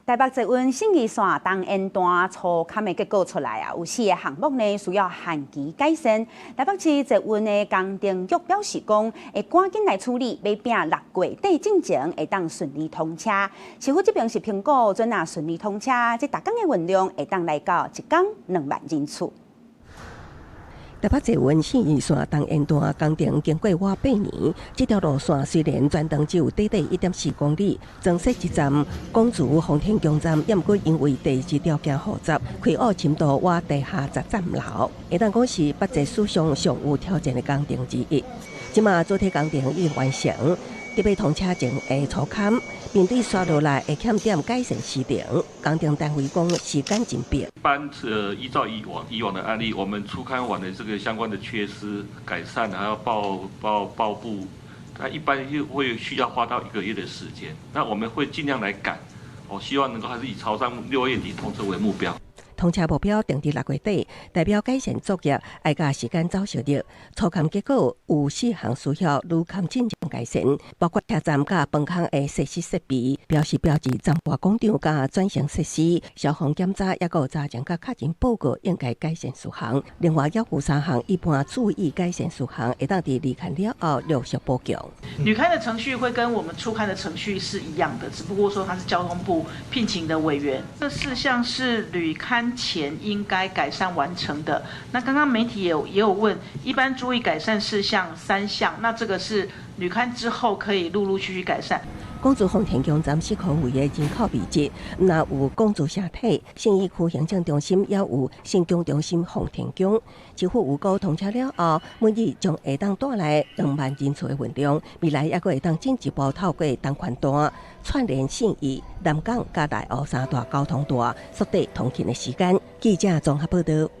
台北捷運信義線東延段粗勘的結果出來啊，有四个項目呢需要限期改善。台北市捷運的工程局表示講，會趕緊來處理，欲拚六月底進前會當順利通車。市府這邊是評估，準若順利通車，這逐工的運量會當來到一工2萬人次。台北捷運信義線東延段工程經過倚8年，這條路線雖然全長只有短短1.4公里，增設一站港竹奉天宮站，也毋過因為地質條件複雜，開挖深度倚地下10層樓，會當講是北捷史上上有挑戰的工程之一。這馬主體工程已經完成，佇欲通車前的粗勘，面對紲落來的欠點改善時程，工程單位講時間真迫。一般依照以往的案例，我們初勘完的這個相關的缺失改善，還要報部，那一般就會需要花到一個月的時間。那我們會盡量來趕，我希望能夠還是以朝上6月底通車為目標。通車目標定佇6月底，代表改善作業愛佮時間走相著。粗勘結果有四項需要履勘進行改善，包括車站佮飯空的設施設備、標識標誌、站外廣場佮轉乘設施、消防檢查，抑閣有查證佮確認報告應該改善事項。另外，猶有三項一般注意改善事項，會當佇履勘了後陸續補強。履勘的程序會跟我們初勘的程序是一樣的，只不過說它是交通部聘請的委員。這四項是履勘前應該改善完成的。那剛剛媒體也有問，一般注意改善事項三項，那這個是履勘之後可以陸陸續續改善。港竹奉天宮站是可位的人口密集，毋但有港竹社體、信義區行政中心，也有信公中心奉天宮。市府預估通車了後，每日將會當帶來2萬人次的運量，未來猶閣會當進一步透過東環段串聯信義、南港佮內湖三大交通帶，縮短通勤的時間。記者綜合報道。